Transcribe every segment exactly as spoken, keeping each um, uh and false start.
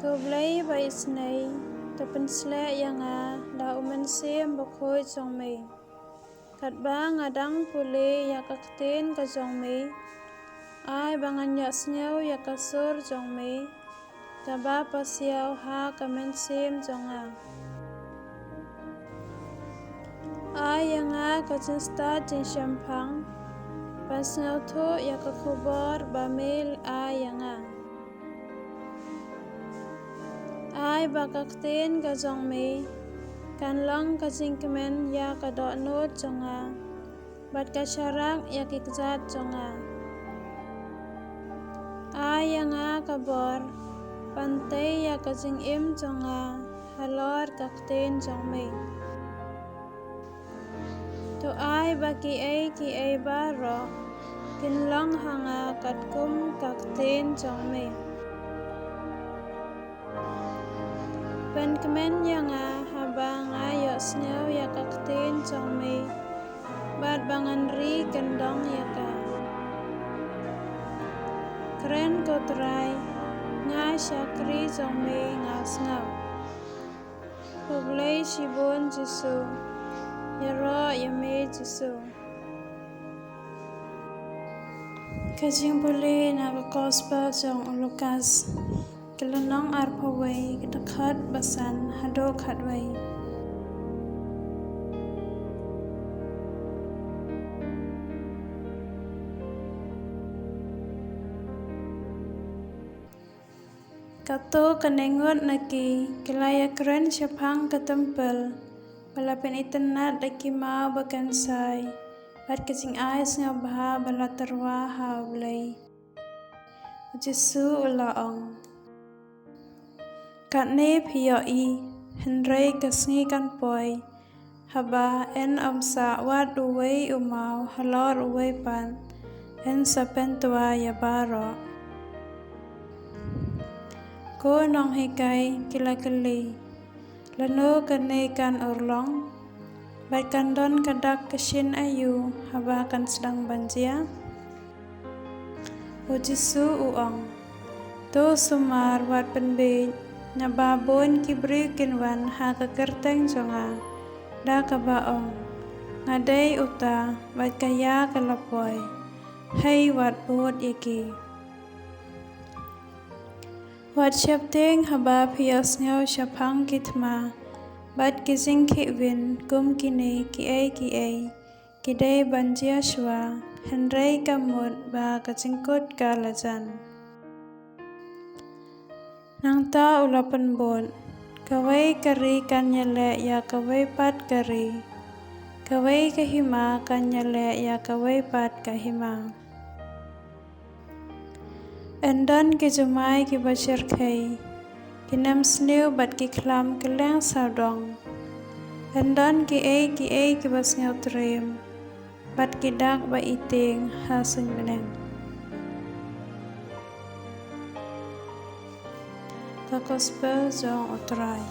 Ko Blei ba isynei, to pynsleh ïa nga da u Mynsiem Bakhuid jong me. Katba nga dang pule ïa ka ktien ka jong me, ai ba ngan ïohsngew ïa ka sur jong me kaba pasiaw ha ka mynsiem jong nga. Ai ïa nga ka jingstad jingshemphang ban sngewthuh ïa ka khubor ba me ai ïa nga. Ai ba ka ktien ka jong me kan long ka jingkmen ïa ka dohnud jong nga, bad ka sharak ïa ki kjat jong nga. Ai ïa nga ka bor ban tei ïa ka jingim jong nga halor ka ktien jong me. To ai ba kiei kiei baroh kin long ha nga katkum ka ktien jong me. Pynkmen ïa nga haba nga ïohsngew ïa ka ktien jong me, bad ba ngan ri kyndong ïa ka. Kren ko Trai, nga shakri jong me nga sngap. Khublei shibun Jisu, ïaroh ïa me Jisu. Ka jingpule na ka Gospel jong u Lukas, ka lynnong arphew wei, ka dkhot ba san haduh khatwei. Kato kane ngut na ki, ki la ïakren shaphang ka templ, ba la pynitynnad da ki maw ba kynsai, bad ka jingai sngewbha ba la tyrwa ha U Blei. U Jisu u la ong, katne phi ïohi, hynrei ka sngi kan poi, haba yn ym sah wat uwei u maw halor uwei pat, yn sa pyntwa ïa baroh. Ko nonghikai, ki la kylli, lano kane kan urlong? Bad kan don ka dak ka shin aïu haba kan sdang ban jia? U Jisu u ong, to sumar wat pynbiej, naba bun ki briew kin wan ha ka kyrteng jong nga, da kaba ong, nga dei uta, bad ka ïa ka la poi. Hei wat bud ïa ki. Wat sheptieng haba phi ïohsngew shaphang ki thma bad ki jingkhihwin kum kine, kiei kiei ki dei ban jia shuwa, hynrei ka mut ba ka jingkut ka la jan. Nangta u la pynbud, kawei ka ri kan ïaleh ïa kawei pat ka ri, kawei ka hima kan ïaleh ïa kawei pat ka hima. Yn don ki jumai kiba shyrkhei, ki nemsniew bad ki khlam kylleng sawdong. Yn don kiei kiei kiba sngewtriem, bad ki dak ba ïtieng ha suiñ bneng. Ka Gospel jong U Trai.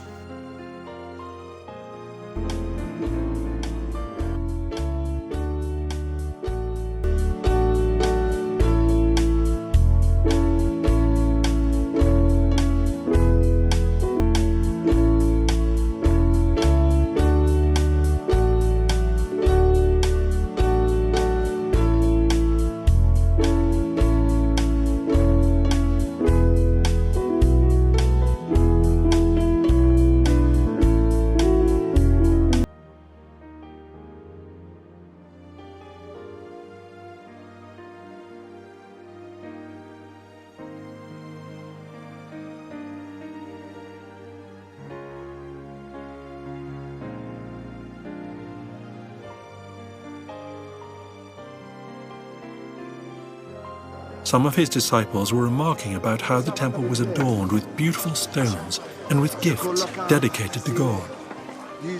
Some of his disciples were remarking about how the temple was adorned with beautiful stones and with gifts dedicated to God.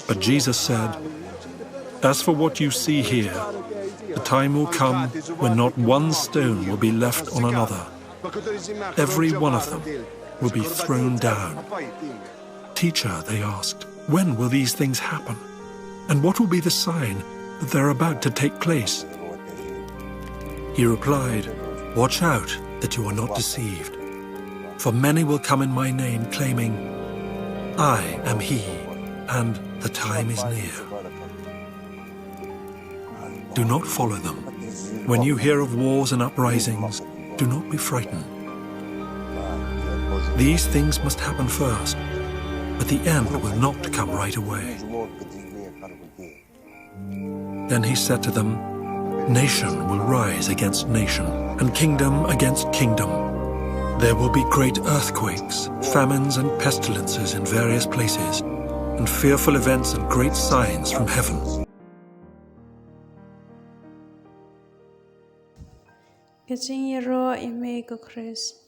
But Jesus said, "As for what you see here, the time will come when not one stone will be left on another. Every one of them will be thrown down." "Teacher," they asked, "when will these things happen? And what will be the sign that they're about to take place?" He replied, "Watch out that you are not deceived. For many will come in my name, claiming, "I am he," and, "The time is near." Do not follow them. When you hear of wars and uprisings, do not be frightened. These things must happen first, but the end will not come right away. Then he said to them, "Nation will rise against nation, and kingdom against kingdom. There will be great earthquakes, famines, and pestilences in various places, and fearful events and great signs from heaven." Ka jingïaroh ïa me ko Khrist.